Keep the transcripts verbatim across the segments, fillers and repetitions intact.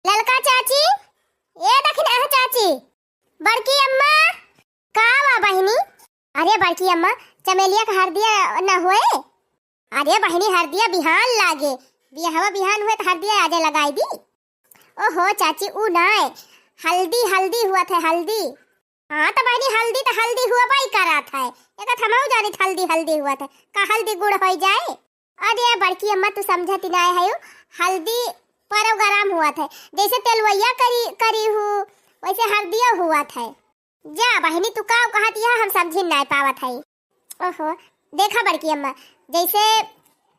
ललका चाची, ए दखिनहा चाची, बड़की अम्मा, का बा बहिनी? अरे बड़की अम्मा, चमेलिया के हरदिया न होए? अरे बहिनी, हरदिया बिहान लागे, बियाहवा बिहान हुए त हरदिया आजे लगाई दी। ओहो चाची, ऊ नाय, हल्दी, हल्दी हुआ थे, हल्दी। हाँ त बहिनी, हल्दी त हल्दी हुआ बाई करत है, एक हमहू जानी हल्दी, हल्दी हुआ थे, का हल्दी गुड़ हो जाए? अरे बड़की अम्मा, तू समझत ही नाय है, हल्दी प्रोग्राम हुआ थे, जैसे तेलवैया करी, करी हूँ, वैसे हरदिया हुआ थे। जा बहिनी, तू का कहत यह हम समझी नाय पावत है। ओहो, देखा बड़की अम्मा, जैसे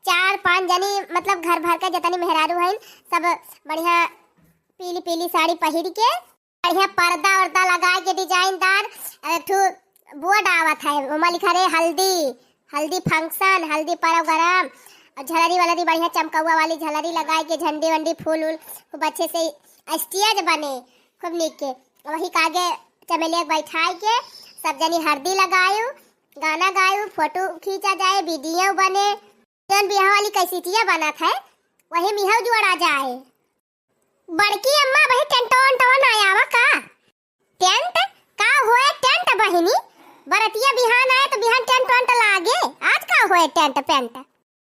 चार पांच जनी, मतलब घर भर के जतनी मेहरारू हईन, सब बढ़िया पीली पीली साड़ी पहिर के, बढ़िया पर्दा वर्दा लगाए के डिजाइनदार, एक ठो बोर्ड आवत है, ओमा लिखा रहे हल्दी, हल्दी फंक्शन, हल्दी प्रोग्राम, और झलरी वलरी बढ़िया चमकौआ वाली झलरी लगाए के, झंडी वंडी फूल उल खूब अच्छे से स्टेज बने, खूब नीक के। वही कागे चमेलिया के बैठाए के सब जनी हरदी लगायु, गाना गायु, फोटो खींचा जाए, वीडियो बने। जौन बियाह वाली कैसेटिया बनत है, वही मिहौ जोड़ा जाए। बड़की अम्मा, वही टेंटवा वेंटवा ना आवा का? टेंट? का होए टेंट बहिनी? बरतिया बिहान आए तो बिहान टेंट वेंट लागे। आज का होए टेंट पेंट?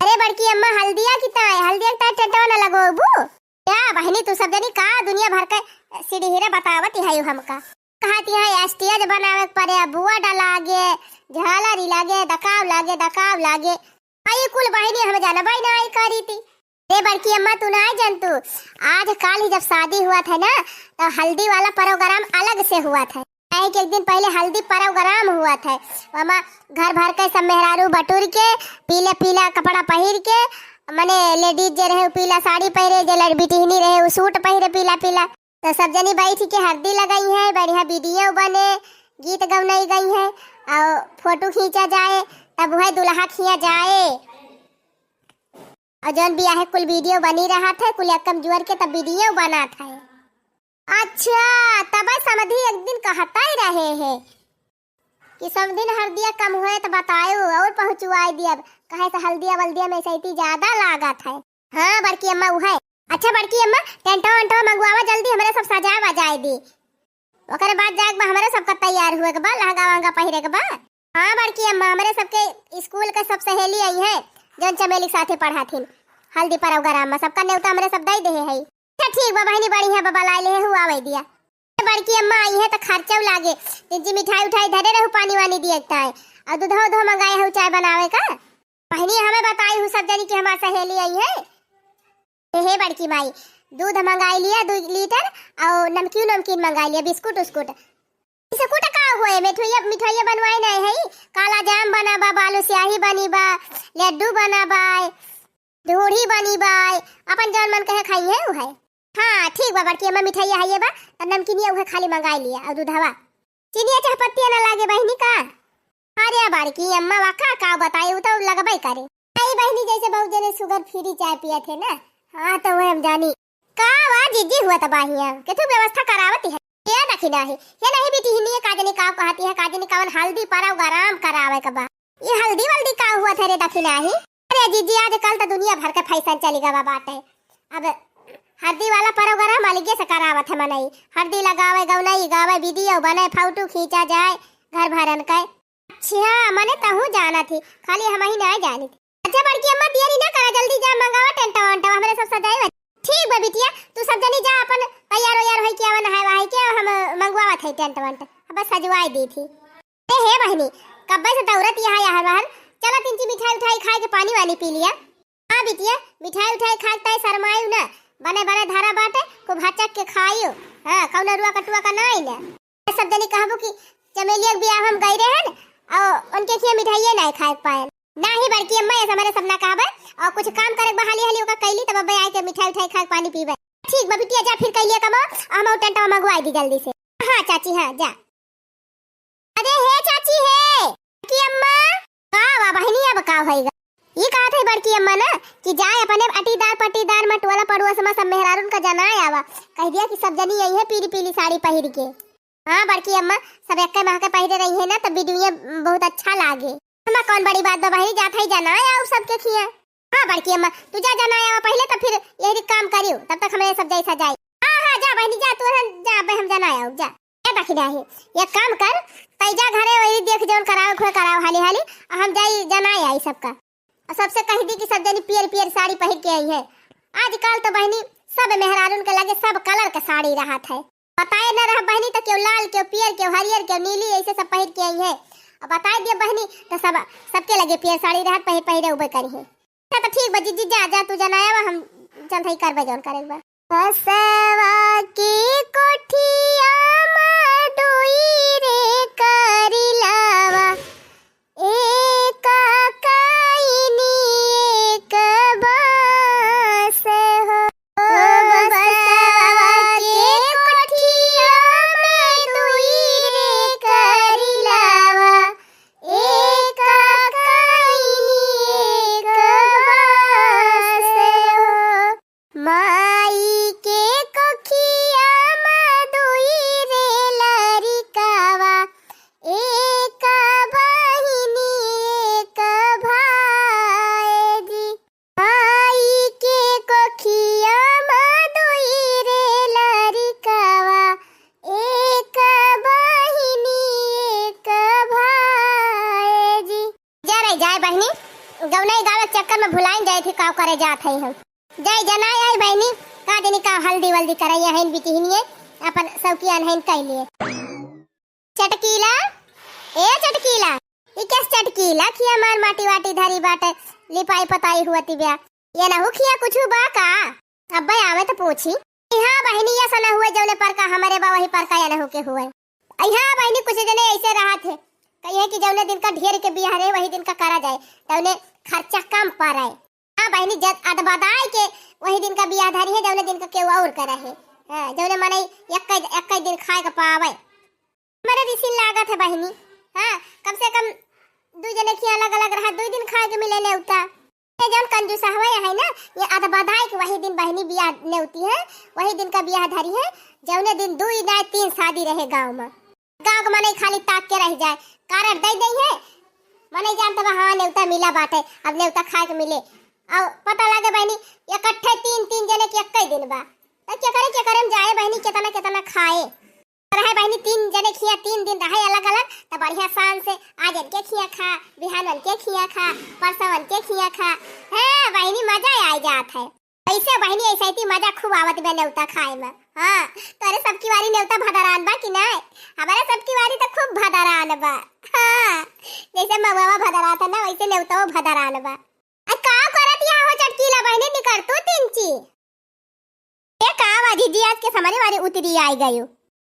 अरे बड़की अम्मा, हल्दिया की ताए, हल्दिया की ताए टेंटवा ना लगोबू? क्या बहिनी, तू सब जनी का दुनिया भर के सीढ़ी हीरा बतावत है हमका? कहत है स्टेज बनावे के पड़े, बोर्ड लागे, झालरी लागे, दकाव लागे, दकाव लागे। आई कुल बहिनी हम जानबे नाई करी थी। रे बड़की अम्मा, तू नाई जानतू, आज काल ही जब शादी हुआ था ना, तो हल्दी वाला प्रोग्राम अलग से हुआ था। काहे कि एक दिन पहले हल्दी प्रोग्राम हुआ था, वमा घर भर के सब मेहरारू बटुर के, पीला पीला कपड़ा पहिर के, मने लेडीज जे रहे उ पीला साड़ी पहिरे, जे लड़ बिटिहनी रहे उ सूट पहिरे पीला पीला। तो सब जनी बैठ के हरदी लगाई है, बढ़िया वीडियो बने, गीत गवनई गई है और फोटो खींचा जाए, तब वह दुल्हा खिया जाए। और जौन बियाहे कुल वीडियो बनी रहत है, कुल एकम जुअर के तब वीडियो बनत है। अच्छा, तब समधी एक दिन कहता ही रहे है कि समधिन हरदिया कम होए तो बतायो और पहुँचवाई दियब, कहे से हल्दिया वल्दिया में सैती ज्यादा लागत है। हाँ बड़की अम्मा, उ है। अच्छा बड़की अम्मा, टेंटवा वेंटवा मंगवावा जल्दी, हमरे सब सजाए वजाए दी। ओकरे बाद जाए के बा, हमरे सबका तैयार हुए के बा, लहंगा वहंगा पहिरे के बा। हाँ बड़की अम्मा, हमरे सबके स्कूल के सब सहेली आई है, जौन चमेली के साथे पढ़ाथिन, हल्दी प्रोग्राम में सबका नेवता हमरे सब दे देहे है। अच्छा ठीक बा बहिनी, बढ़िया बा, बुलाए ले हूँ, आवे दिया। बड़की अम्मा आई है तो खर्चा लागे, तिनची मिठाई उठाई धरे रहू, पानी वानी दिए ताए, और दूधो उधो मंगाए हूँ चाय बनावे का। बहिनी हमें बताई हूँ सब जनी कि हमार सहेली आई है। हे, हे बड़की माई, दूध मंगाई लिया दो लीटर, और नमकीन नमकीन मंगाई लिया, बिस्कुट उस्कुट। बिस्कुट का होए, मिठाइया, मिठाइया बनवाई नहीं है, काला जाम बना बा, बालू स्याही बनी बा, लड्डू बना बा, ढोढ़ी बनी बा, अपन जौन मन कहे खाई है उ है। हाँ ठीक बा बड़की अम्मा, मिठाइया है ये बा, तब नमकीनिया उहे खाली मंगाई लिया और दूधवा। चीनिया चाहपत्तिया ना लागे बहिनी का? अरे बड़की अम्मा, वा का, का बताई, उ तो लगबे करे। आई बहिनी, जैसे बहुत जने sugar free चाय पियत है ना। हाँ तो वह हम जानी। का वा जीजी हुआ त बाहिया, केथू व्यवस्था करावत है? ये दखिनही, ये नहीं बिटिहनी, का जनी का कहती है, का जनी कवन हल्दी प्रोग्राम करावे के बा। ये हल्दी वल्दी का हुआ थे रे दखिनही? अरे जीजी, आजकल तो दुनिया भर के फैशन चली गवा बाटे। अब हल्दी वाला प्रोग्राम अलगे से करावत है मनई। हल्दी लगावे, गौनई गावे, वीडियो बने, फोटो खींचा जाए, घर भरन के। अच्छा, मने तहू जानत ही, खाली हमही ना जानित। अच्छा बड़की अम्मा, देरी ना करा, जल्दी जा मंगावा टेंटवा वेंटवा, हमरे सब सजाए बा। ठीक बा बिटिया, तू सब जनी जा अपन तैयार वैयार होई के आवा, नहाए वहाए के, हम मंगवावत है टेंट वेंट, बस सजवाए दी थी। ए हे बहिनी, कब्बे से दौड़त यहाँ यार बाहर, चला तिनची मिठाई उठाई खाए के पानी वानी पी लिया। हाँ बिटिया, मिठाई उठाई खाए के ताई शरमायु ना, बने बने धरा बाटे, खूब हचक के खायु। हाँ, कौनो रुआ कटुआ का नाई ना। ये सब जनी कहबो कि चमेलिया के बियाह हम गई रहन, और उनके खिया मिठाइये नाई खाए के पाएन। नाही बड़की अम्मा, ये हमरे सब ना कहबे, और कुछ काम करे के बा हाली हाली ओका कैली, तब अब्बे आए के मिठाई उठाई खाए के पानी पीबे। ठीक बा बिटिया, जा फिर कैलिया कमा, हम टेंटवा मंगवाई दी जल्दी से। हाँ चाची, हाँ जा। अरे हे चाची हे, बड़की अम्मा, का बा बहिनी, अब का होइगा? ई कहत है बड़की अम्मा ना कि जाए अपने अटीदार पटीदार में टोला पड़ोस में सब मेहरारून का जनाए आवा, कह दिया कि सब जनी आई है पीली पीली साड़ी पहिर के। हाँ बड़की अम्मा, सब एक्के माह के पहिरे रही है ना, तब वीडियो बहुत अच्छा लागे। अम्मा कौन बड़ी बात बा बहिनी, जात है जनाए आऊ सबके खिया। हाँ बड़की अम्मा, तू जा जनाए आवा पहले, तब फिर यही काम करियो, तब तक हमरे सब जैसा जाए। हाँ हाँ जा। ए बहिनी, एक काम कर, तै जा घरे, वही देख जौन करावे खोए कराव हाली हाली, आ हम जाई जनाए आई सबका। आ सबसे कहि दी कि सब जनी पियर पियर साड़ी पहिर के अइहैं। आजकल तो बहिनी सब मेहरारून के लगे सब colour के साड़ी रहत है। बताए न रह बहिनी तो केहू लाल, केहू पियर, केहू हरियर, केहू नीली, ऐसे सब पहिर के अइहैं। अब बताए दिए बहिनी तो सब, सबके लगे पियर साड़ी रहत, पहिर पहिरे उबे करिहैं। अच्छा तो ठीक बा जीजी, जा, जा तू जनाया बा, हम चलत हई करबे जौन करे के बा। बसवा के कोठिया मा दुई रे करिलावा, एक कइनी एक बाँस हो। बसवा के कोठिया मा दुई रे करिलावा, एक कइनी एक बाँस हो। माई के कोखिया मा दुई रे लरिकावा, एक बहिनी एक भाई जी। माई के कोखिया मा दुई रे लरिकावा, एक बहिनी एक भाई जी। जा रे जाए बहिनी, गौनई गावे के चक्कर में भुलाइन जाए थे, का करे जात है हम। जाए जनाए आई बहिनी, का जनी का हल्दी वल्दी करैया हैं बिटिहनिए, अपन सौकियान हैं कइ लिए। चटकीला, ए चटकीला, ई कैस चटकीला खिया मार माटी वाटी धरी बाटे, लिपाई पताई हुआ तिब्या। ये ना हुखिया कुछ बा का? अब्बे आवे तो पूछी। हाँ बहिनी, ये सना हुए जौने पर का हमरे बा वही पर का ये ना हुके हुए। अइहाँ बहिनी कुछ जने ऐसे रहत है, कहिए कि जौने दिन का ढेर के बियाह रहे वही दिन का करा जाए, तौने खर्चा कम पड़े। हाँ बहिनी, जद अदबदाई के वही दिन का बियाह धरी है, जौने दिन का केहू और करे है। हाँ, जौने मनई एक्कै, एक्कै दिन खाए के पावे। हमरे रिसिन लागत है बहिनी। हाँ, कम से कम दुई जने खिया अलग अलग रहा, दुई दिन खाए के मिले नेवता। ये जौन कंजूस हवे है ना, ये अदबदाई के वही दिन बहिनी बियाह नेवती है, वही दिन का बियाह धरी है, जौने दिन दुई ना तीन शादी रहे गाँव में। गाँव के मनई खाली ताक के रह जाए, card दे दे है, मनई जानत बा हाँ नेवता मिला बाटे, अब नेवता खाए के मिले। और पता लगे बहिनी, इकट्ठे तीन, तीन जने के एक्कै दिन बा, तो के करे, के करे में जाए बहिनी, केतना, केतना खाए। रहे बहिनी, तीन जने खिया तीन दिन रहे अलग अलग, तो बढ़िया शान से आज इनके खिया खा, बिहान उनके खिया खा, परसों उनके खिया खा। हाँ बहिनी, मजा आ जात है। ऐसे बहिनी, ऐसे ही मजा खूब आवत बा नेवता खाए में। हाँ, तोरे सबकी वारी नेवता भदरान बा कि नाय? हमारे सबकी वारी तो खूब भदरान बा। हाँ, जैसे महुआ भदरात है ना, वैसे नेवता भदरान बा। आ, का करत या हो चटकीला बहिनी, निकर तू तिनची। ए, का बा जीजी, आज के समरे वारी उतरी आई गयो।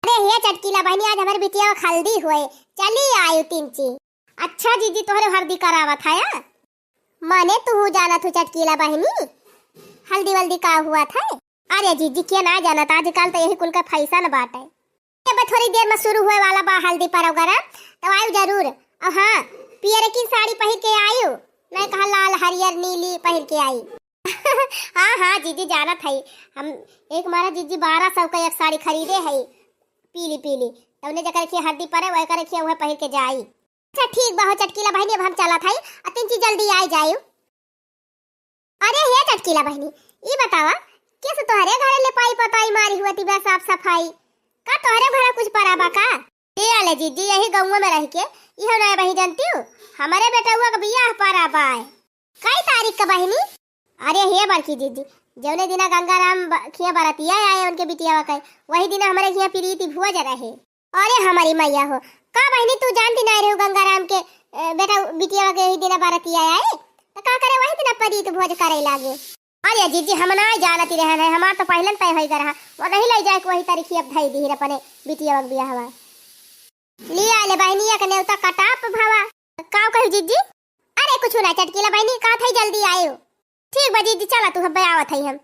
अरे हे चटकीला बहिनी, आज हमारे बिटिया का हल्दी हुए, चली आयु तिनची। अच्छा जीजी, तोहरे हल्दी करावत है या? मने तू जानत हो चटकीला बहिनी, हल्दी वल्दी का हुआ था? अरे जीजी, के ना जानत, आजकल तो यही कुल का fashion बाटे। अब थोड़ी देर में शुरू हुए वाला बा हल्दी प्रोग्राम, तो आयु जरूर। और हाँ, पियर की साड़ी पहिर के आयु, नहीं कहा लाल, हरियर, नीली पहिर के आई। हाँ, हाँ, जीजी जानत है, हम एक मारा जीजी बारह सौ का एक साड़ी खरीदे है, पीली पीली, तौने जकर के हल्दी परे, वह करे के वह पहिर के जाई। अच्छा, ठीक बा हो चटकीला बहिनी, अब हम चलत हई, आ तिनची जल्दी आई जायु। अरे हे चटकीला बहिनी, ई बतावा, किस तोहरे घरे लिपाई पोताई मारी हुआ तिबा, साफ सफाई? का तोहरे घरे कुछ परा बा का? ए आले जीजी, यही गौवा में रह के, इहो ना बही जानती हूँ, हमारे बेटउआ का बियाह परा बा। कई तारीख का बहिनी? अरे हे बड़की जीजी, जौने दिना गंगाराम ब-, खिया बरतिया आए उनके बिटिया का, वही दिना हमारे खिया प्रीति भोज रहे। अरे हमारी मैया हो, का बहिनी तू जानती ना रहे गंगाराम के, ए, बेटा बिटिया के ही दिना बरतिया आए, तो का करे वही दिना प्रीति भोज करे लागे। अरे जीजी, हम ना जानती रहन है, हमार तो पहले तय होई गए रहा, वो नहीं ले जाए के वही तारीख अब धई दी अपने बिटिया के बियाह हुआ। लिया ले बहिनिया के नेवता कटाप भवा। का कही जीजी? अरे कुछ ना चटकीला बहिनी, का थई जल्दी आयो। ठीक बा जीजी, चला तू, हब्बे आवत हई हम।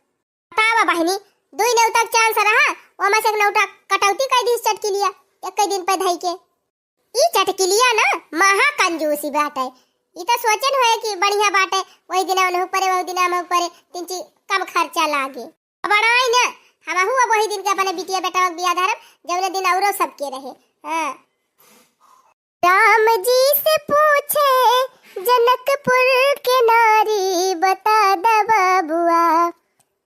बतावा बहिनी, दुई नेवता के chance रहा, ओमा से एक नेवता कटौती कर दी चटकीलिया, एक दिन पे धई के। ई चटकीलिया ना महा कंजूसी बाटे। ई तो सोचन होए कि बढ़िया बाटे, वही दिना उन्हें ऊपरे, वही दिना हम ऊपरे, तिनची कम खर्चा लागे। अब बड़ाई ना, हमहू अब वही दिन के अपने बिटिया बेटा के बियाह धरब, जौने दिन औरो सबके रहे। हाँ। राम जी से पूछे जनकपुर के नारी, बता द बबुआ,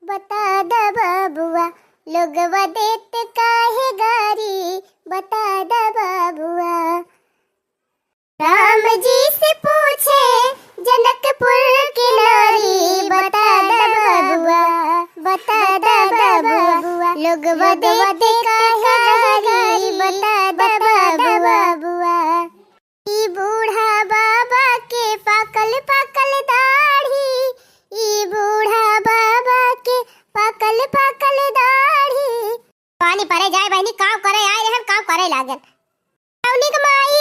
बता द बबुआ, लोगवा देत काहे गारी, बता द बबुआ। राम जी से पूछे जनकपुर की नारी, बता द बबुआ, बता द बबुआ। लोगवा देत काहे गारी, बता द बबुआ। ई बूढ़ा बाबा के पाकल पाकल दाढ़ी, ई बूढ़ा बाबा के पाकल पाकल दाढ़ी। पानी परे जाए बहिनी, काम करे आए रहे, हम काम करे लागल। रौनी के माई,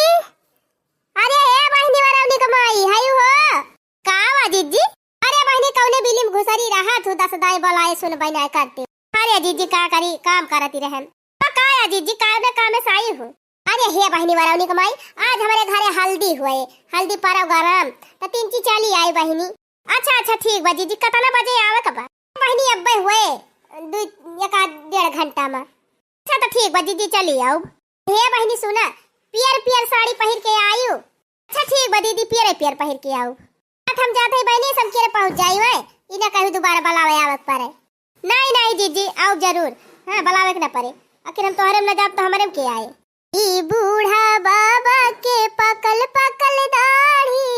अरे ए बहिनी वा रौनी के माई, हई हो? का वा जिज्जी? अरे बहिनी कौने बिलिम घुसरी रहा तू, दस दाई बोलाए सुन बहिनी करती। अरे जिज्जी का करी, काम करती रहन। तो का या जिज्जी, का में काम से आई हूँ? अरे हे बहिनी वा रौनी के माई, आज हमरे घरे हल्दी हुए, हल्दी प्रोग्राम, तो तीन चीज चली आई बहिनी। अच्छा अच्छा ठीक बा जिज्जी, कितना बजे आवे के बा? बहिनी अब्बे हुए, दू, एक आध डेढ़ घंटा में। अच्छा तो ठीक बा जिज्जी, चली आउब। हे बहिनी सुना, पियर पियर साड़ी पहिर के आयु। अच्छा ठीक बा दीदी, पियरे पियर पहिर के आउब। आज हम जात हई बहिनी, सब केरे पहुँच जाई हुए, ई ना कहीं दोबारा बुलावे आवे के पड़े। नहीं नहीं जिज्जी, आउब जरूर। हाँ बुलावे के ना पड़े, आखिर हम तोहरे में ना जाब तो हमरे में के आए? ई बूढ़ा बाबा के पाकल पाकल दाढ़ी,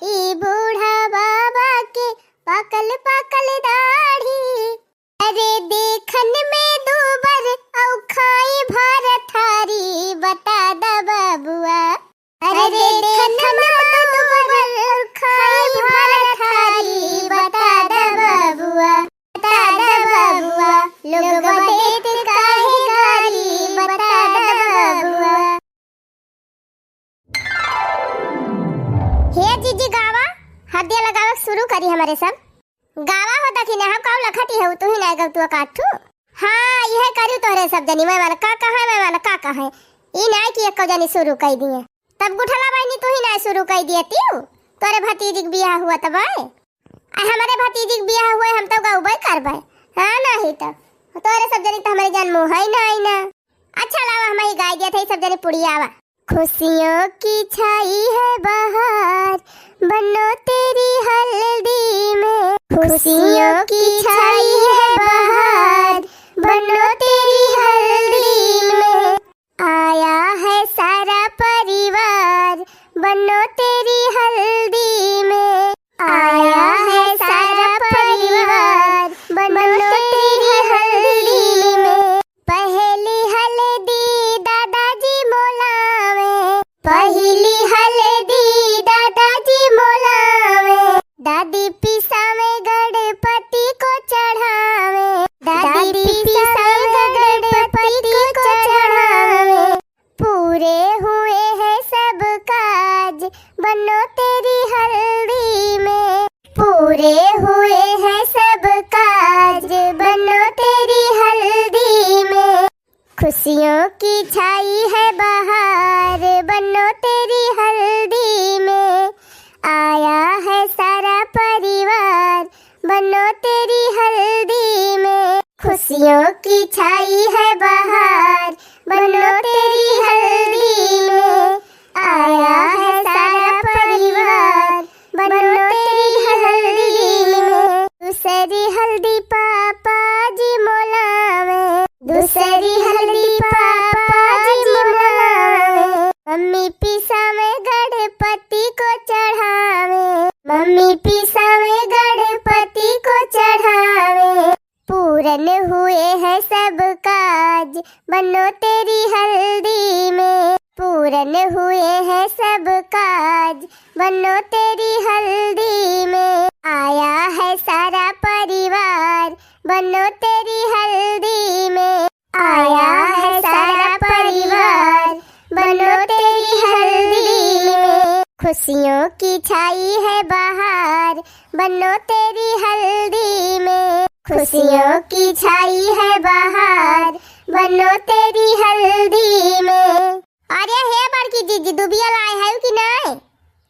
ई बूढ़ा बाबा के पाकल पाकल दाढ़ी। अरे देखन में दूबर औ खाई भर थारी, बता द बबुआ। अरे देखन में दूबर औ खाई भर थारी, बता द बबुआ। बता द बबुआ, लोगवा देत काहे गारी, बता द बबुआ। हे जीजी गावा, हदिया लगावे शुरू करी हमरे सब। गावा हो दखिना, हम काऊ लखती हऊ, तू ही ना गवतुआ काठू। हाँ, यह करू तोहरे सब जनी, मैं मन का कहा, मैं मन का कहा। ई ना कि एको जनी शुरू कई दिए। तब गुठला बहिनी तू ही ना शुरू कई दिए तीऊ। तोरे भतीजी के बियाह हुआ तब आए। आ हमरे भतीजी के बियाह हुए, हम तो गउबे करबे। हाँ, नाही तो। तोरे सब जनी तो हमरे जन्म है नाही ना। अच्छा लावा, हम ही गाई दिया था, सब जनी पुड़िया आवा। खुशियों की छाई है बहार, बनो तेरी हल्दी में। खुशियों की छाई है बहार, बनो तेरी हल्दी में। आया है सारा परिवार, बनो तेरी हल्दी में। आया है सारा परिवार, बनो तेरी हल्दी में। पहली हल्दी दादाजी मोलावे, पहली हल्दी दादाजी मोलावे। दादी पिसावे गणपति को चढ़ावे, दादी पिसावे गणपति को चढ़ावे। पूरे हुए हैं सब काज, बनो तेरी हल्दी में। पूरे हुए हैं सब काज, बनो तेरी हल्दी में। खुशियों की छाई है बहार, बनो तेरी हल्दी में। आया है सारा परिवार, बनो तेरी हल्दी में। खुशियों की छाई है बहार, बनो तेरी हल्दी में। आया है सारा परिवार, बनो तेरी हल्दी में। दूसरी हल्दी पापा जी मोलावे, दूसरी हल्दी पापा जी मोलावे। मम्मी पिसावे गणपति को चढ़ावे, मम्मी पिसावे गणपति को चढ़ावे। पूरन हुए हैं सब काज, बनो तेरी हल्दी में। पूरन हुए हैं सब काज, बनो तेरी हल्दी में। आया है सारा परिवार, बनो तेरी हल्दी में। आया है सारा परिवार, बनो तेरी हल्दी में। खुशियों की छाई है बहार, बनो तेरी हल्दी में। खुशियों की छाई है बहार, बनो तेरी हल्दी में। अरे हे बड़की जीजी, दुबिया लाए है कि नहीं?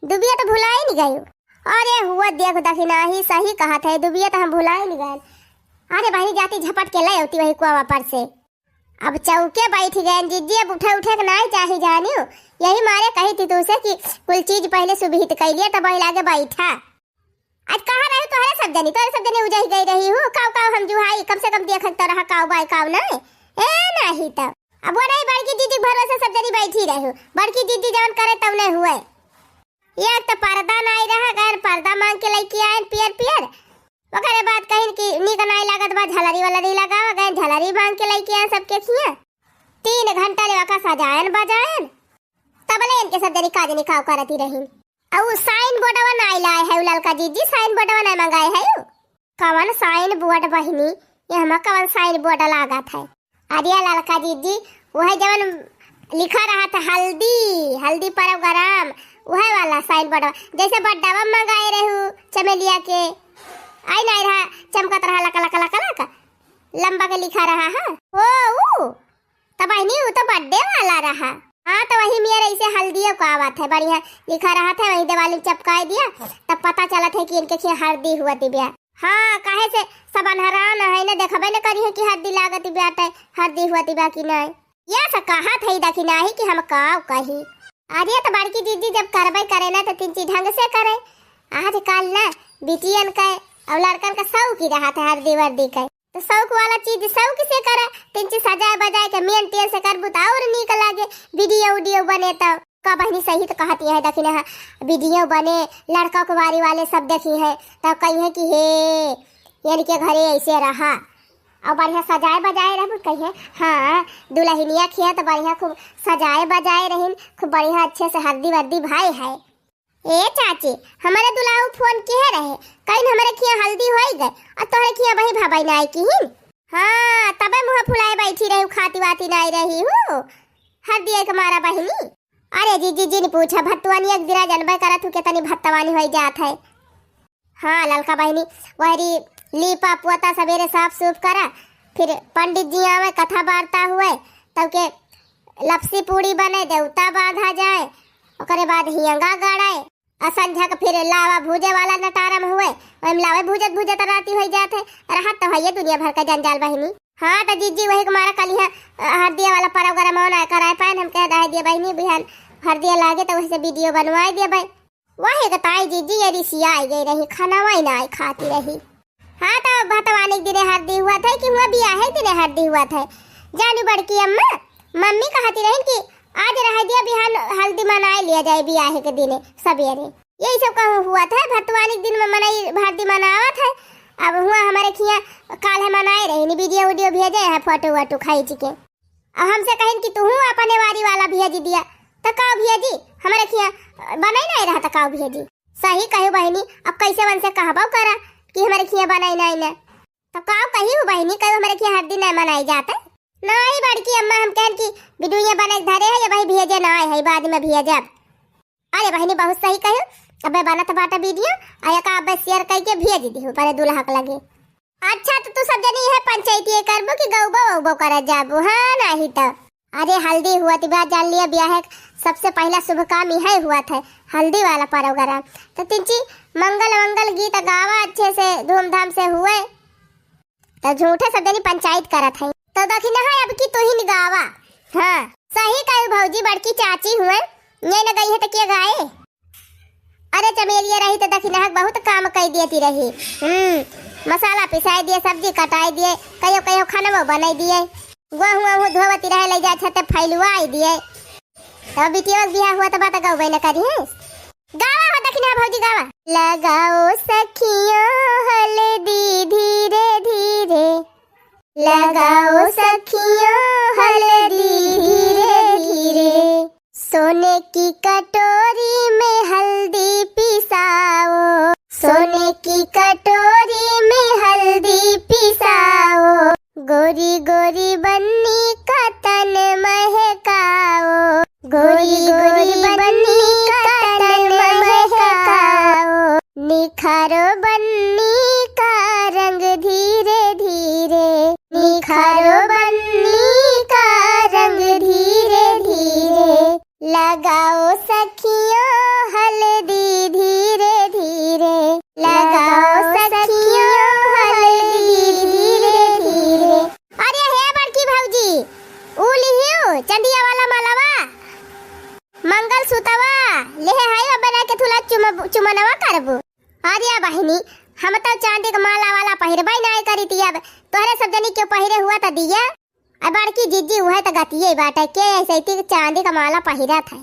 दुबिया तो भुलाई नहीं गयो। अरे हुआ देख दखिना, ही सही कहत है, दुबिया तो हम भुलाई नहीं गए। अरे बहिनी जाती झपट के ले आती वही कुआवा पर से। अब चौके बैठ गए जीजी, अब उठे उठे के नहीं चाही जानियो। यही मारे कही थी तुमसे कि कुल चीज पहले सुभित कर लिया तब वही लागे बैठा। आज कहाँ रहे तोहरे सब जनी, तोहरे सब जनी उजहि गई रही हूँ। काव काव हम जुहाई, कम से कम देखत तो रहा काव बाय काव नहीं। ए नहीं तो। अब वो नहीं, बड़की दीदी के भरोसे सब जनी बैठी रही हूँ। बड़की दीदी जवन करे तवने हुए। एक तो पर्दा नहीं रहा, गैन पर्दा मांग के लेके आयन पियर पियर। ओकरे बाद कहिन कि नीक नहीं लागत बा, झलरी वलरी लगावा, गैन झलरी मांग के लेके आयन सबके खिया। तीन घंटा ले ओका सजायन बजायन। तबले इनके सब जनी का जनी काव करती रहिन। अउ साइन बोर्डवा नाई लाए है उ ललका जीजी, साइन बोर्डवा नाई मंगाए है उ। कवन साइन बोर्ड बहिनी, ये हमा कवन साइन बोर्ड लागत है? अरे ललका जीजी, वह जवन लिखा रहा था हल्दी, हल्दी प्रोग्राम, वह वाला साइन बोर्डवा, जैसे बड्डावा मंगाए रहू चमेलिया के, आई नाई रहा, चमकत रहा लक लक लक लक, लंबा के लिखा रहा है। ओ, ऊ, त बहिनी, उ तो बर्थडे वाला रहा। हाँ, तो वही मेरे ऐसे हल्दियों को आवत है, बढ़िया लिखा रहत है, वही दिवाली में चपकाई दिया, तब पता चलत है कि इनके खिया हल्दी हुआ तिबिया। हाँ, काहे से सब अनहरान है ना, देखबे न करी है कि हल्दी लागत बिया, तय हल्दी हुआ तिबिया कि नहीं। ये से कहत है दखिनाही कि हम काव कही। अरे तो बड़की दीदी जब करबे करे ना तो तीन चीज ढंग से करे। आजकल ना बिटियन के और लड़कन के शौक ही रहत है हल्दी वर्दी के। तो शौक वाला चीज शौक से करा, तिनची सजाए बजाए के मेन टेन से करबू त और नीक लागे, वीडियो उडियो बने तो। का बहिनी सही तो कहती है, देखी ना, वीडियो बने, लड़का कुंवारी वाले सब देखी है, तब कही है कि हे, इनके घरे ऐसे रहा, और बढ़िया सजाए बजाए रहबू, कही है, हाँ, दुल्हनिया खिया तो बढ़िया खूब सजाए बजाए रहीन, खूब बढ़िया अच्छे से हल्दी वर्दी भाई है। ए चाची, हमरे दुल्हा फोन किहे रहे, कहिन हमरे खिया हल्दी होई गए, और तोहरे खिया बही भाई ना आई किहिन। हाँ, तबे मुँह फुलाए बैठी रही, खाती वाती नाई रही हूँ, हल्दी एक मारा बहिनी। अरे जीजी जिन पूछा, भत्तवानी एक दिना जनबे करत हूँ, कितनी भत्तवानी होई जात है। हाँ ललका बहिनी, वहरी लीपा पोता सबेरे साफ सूफ करा, फिर पंडित जी आवे, कथा वार्ता हुए, तब के लपसी पूड़ी बने, देवता बांधा जाए, ओकरे बाद हियंगा गड़ाए, आ संझा के फिर लावा भूजे वाला नटारम हुए, ओइम लावे भूजत भूजत राती होई जात है। रहत तो हइये दुनिया भर का जंजाल बहिनी। हाँ तो जीजी वही के मारा कल यहाँ हरदिया वाला प्रोग्राम ना कराए पाए, हम कह रहे दिए बहिनी बिहान हरदिया लागे तो वही से वीडियो बनवाए दिए भाई। वही के ताई जीजी ये रिसिया आई गई रही, खाना वही ना आई खाती रही। हाँ, तो भतवानी के दिने हरदी हुआ था कि हुआ बियाहे के दिने हरदी हुआ था। जानी बड़की अम्मा, मम्मी कहती रही कि आज रह दिया बिहान हल्दी मनाए लिया जाए बियाहे के दिने सबेरे। यही सब कहूँ हुआ था, भतवानी के दिन में मनई हरदी मनावा था। अब हुआ हमारे खिया काल है मनाए रही, नी वीडियो वीडियो भेजे हैं, फोटो वोटो खींच के। अब हमसे कहिन कि तू अपने वारी वाला भेज दिया, तो का भेजी? हमारे खिया बनई नहीं रहा, तो का भेजी? सही कहे बहिनी, अब कैसे उनसे कहबो करा कि हमारे खिया बनाई नहीं ने। तो का कही हूँ बहिनी, कहो हमारे खिया हरदी नहीं मनाई जाता। नहीं बड़की अम्मा, हम कहन कि बिडुइया बनाई धरे है, ये भाई भेजे ना आए है, बाद में भेजब। अरे बहिनी बहुत सही कहे, अबे बनत बाटा वीडियो, आ का अबे शेयर करके भेज दी हूँ पहले दुल्हा के लगे। अच्छा तो तू सब जनी यह पंचायती करबो कि गौबो वौबो करे जाबो, हाँ नहीं तो। अरे हल्दी हुआ तिबा जान लिया, ब्याह है, सबसे पहला शुभ काम यही हुआ था, हल्दी वाला प्रोग्राम। तो तिनची मंगल मंगल गीत गावा अच्छे से, धूमधाम से हुए। तो झूठे सब जनी पंचायत करत है। तो दखिना है अब की तुहिन गावा। हाँ सही कही भौजी, बड़की चाची हुए, ये न गई है तो के गाए? अरे चमेलिया रही तो दखिनहक बहुत काम कई देती रही। हम्म, मसाला पिसाई दिए, सब्जी कटाई दिए, कहियो कहियो खानवो बनाई दिए। गोहूँ वहूँ धोवती रहे, ले जा छते फैलवाई दिए। तो बिटिया के बियाह हुआ तो बात गौबे न करी है। गावा हो दखिनहा भौजी गावा। लगाओ सखियों हल्दी धीरे धीरे, लगाओ सखियों हल्दी धीरे धीरे, सोने की कटोरी में हल्दी पिसाओ, सोने की कटोरी में हल्दी पिसाओ, गोरी गोरी बन्नी का तन महकाओ, गोरी गोरी बन्नी का तन महकाओ, निखारो बन्नी का रंग धीरे धीरे, निखारो बन्नी का रंग धीरे धीरे, लगाओ सखियों हल्दी धीरे धीरे, लगाओ सखियों हल्दी धीरे धीरे। अरे हे बड़की भौजी, ऊ लिहियो चंदिया वाला मालावा, मंगल सूतवा, लेहे हाय बना के थुला चुम-, चुमनवा करबू। अरे बहिनी, हम तो चांदी क माला वाला पहिरबे नाय करी थी। अब तोहरे सब जनी क्यों पहिरे हुआ त दिया। अब बड़की जिज्जी उहे त गतिये बाटे, के ऐसे इतनी चांदी क माला पहिरत है।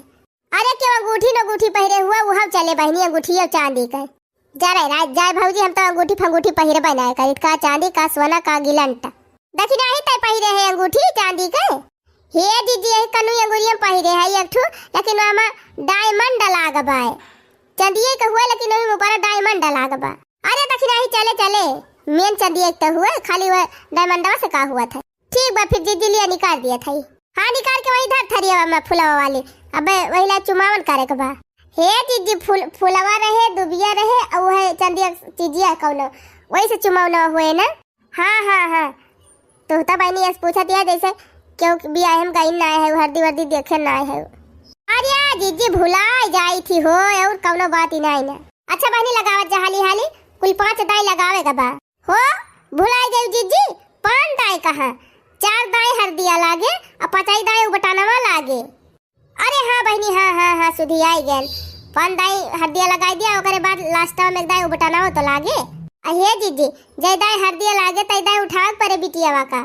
अरे क्यों अंगूठी न अंगूठी पहिरे हुआ, उहव चले बहिनी अंगूठी और चांदी क। जा रे राज, जाए भौजी, हम तो अंगूठी फंगूठी पहिरबे नाय करी, का चांदी का सोना का गिलंट। देखी नाही तय पहिरे है अंगूठी चांदी क। हे जिज्जी, यही कनु अंगुरिया में पहिरे है एक ठू, लेकिन ओमा diamond लाग बाय। चंदिये क हुआ, लेकिन ओही में ऊपर diamond लाग बा। अरे देखी नाही, चले चले, मेन चंदिये क त हुआ, खाली वह diamondवा से का हुआ था। ठीक बा, फिर जिज्जी लिया निकाल दिया था। हाँ, निकाल के वही धर थरिया में फुलवा वाली। अबे वही ला चुमावन करे के बा। हे जिज्जी, फूल, फुलवा रहे, दुबिया रहे, और वह चंदिया चीजिया कौनो, वही से चुमावना हुए ना। हाँ हाँ हाँ, तो त बहिनी ऐसे पूछत है जैसे क्यों बियाहे में गई ना है, हरदी वर्दी देखे ना है। अरे जिज्जी, भुलाई जाई थी हो, और कौनो बात ही नहीं ना। अच्छा बहिनी, लगावत जा हाली हाली, कुल पाँच दाई लगावे का बा। हो, भुलाई गई जिज्जी, पाँच दाई कहाँ, चार दाई हरदिया लागे, और पचाई दाई उबटानवा लागे। अरे हाँ बहिनी, हाँ हाँ हाँ, सुधी आई गैल। पाँच दाई हरदिया लगाई दिया, ओकरे बाद last में एक दाई उबटानवा तो लागे। आ हे जिज्जी, जय दाई हरदिया लागे, तय दाई उठावे परे बिटियावा का।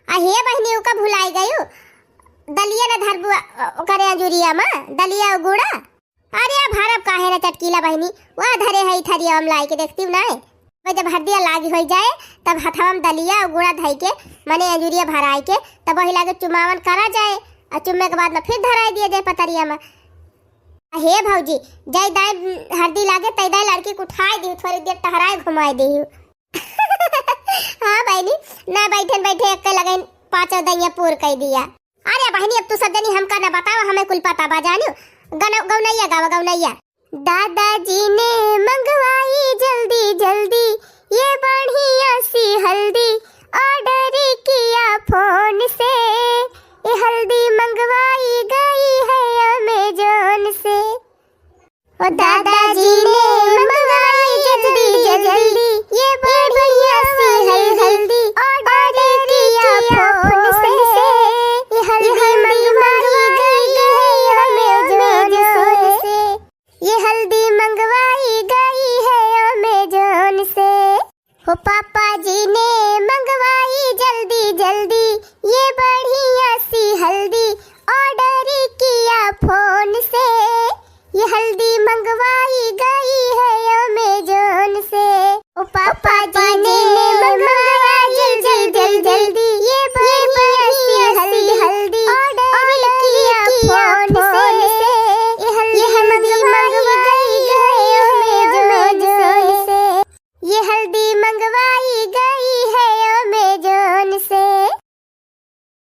आ हे बहिनी, उका भुलाई गयू, दलिया न धरबू, अ, ओकरे अंजुरिया में, दलिया और गुड़ा। अरे अब हरब काहे न चटकीला बहिनी, वह धरे है थरिया में लाई के देखती हूँ ना। वह जब हरदिया लागी हो जाए, तब हथवा में दलिया और गुड़ा धई के, मने अंजुरिया भराई के, तब वही लागे चुमावन करा जाए, और चुम्मे के बाद में फिर धराई दिया जाए पतरिया में। हे भौजी, जय दाई हरदी लागे, तय दाई लड़की के उठाई दी, थोड़ी देर टहराए घुमाए दी। हाँ बहिनी, ना बैठन बैठे एक लगे पाँचों दइया पूर कई दिया। अरे बहिनी, अब तू सब जनी हमका ना बतावा, हमें कुल पता बा जानियो। गन-, गौनैया गावा, गौनैया। दादाजी ने मंगवाई जल्दी जल्दी ये बढ़िया सी हल्दी, order किया phone से। ये हल्दी मंगवाई गई है Amazon से। ओ दादाजी ने मंगवाई जल्दी जल्दी ये बढ़िया सी हल्दी, order किया phone से। ये हल्दी मंगवाई गई है Amazon से। ये हल्दी मंगवाई गई है Amazon से। हो पापा जी ने मंगवाई जल्दी जल्दी ये बढ़िया सी हल्दी, order किया phone से। ये हल्दी मंगवाई गई है Amazon से। ओ पापा जी ने मंगवाई